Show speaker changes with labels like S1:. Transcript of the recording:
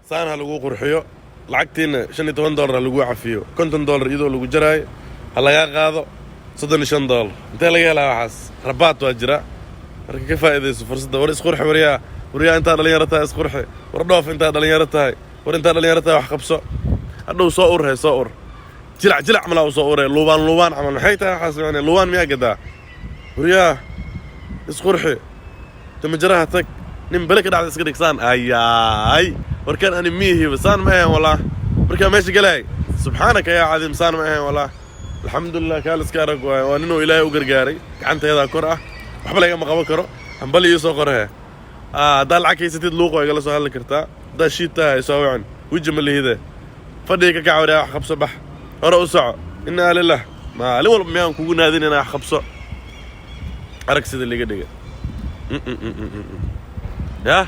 S1: Saan ha lagu qurxiyo, lacagtiina $15 ha lagu cafiyo, $50 iyadoo lagu jaraayo ha lagaa qaado $35. Intee laga helaa waxaas? Rabaat waa jira. Marka ka faa'iidayso fursadda. War isqurxi, waryaa, waryaa, intaa dhalinyaro tahay isqurxi. War dhoof intaa dhalinyaro tahay. War intaa dhalinyaro tahay wax qabso. Hadhow soo urhe, soo ur, jilac jilac malaa u soo uree, luubaan luubaan camal. Maxay tahay waxaas? Yani luubaan miyaa gadaa? Waryaa, isqurxi, tamajaraha tag, nin bele ka dhacda iska dhig. Saan ayaay, warkan ani miihiba saan ma ahayn walaa. Markaa meesha galaay, subxaanaka yaa cadiim, saan ma ahayn walaa. Alxamdulilah, kaaliska arag waay. Waa ninuu Ilaahay u gargaaray. Gacantayadaa kor ah, waxba lagama qaban karo. Hambali ii soo qorahe. Haddaa lacag haysatid, luuq waa igala soo hadli kartaa. Haddaa shiid tahay, soo wicin, weji ma lihide. Fadhiga ka kac, waryaa, wax qabso, bax, hore u soco. Innaa lilah, maalin walba miyaan kugu naadin inaa wax qabso? Arag sida liga dhiga. Yah.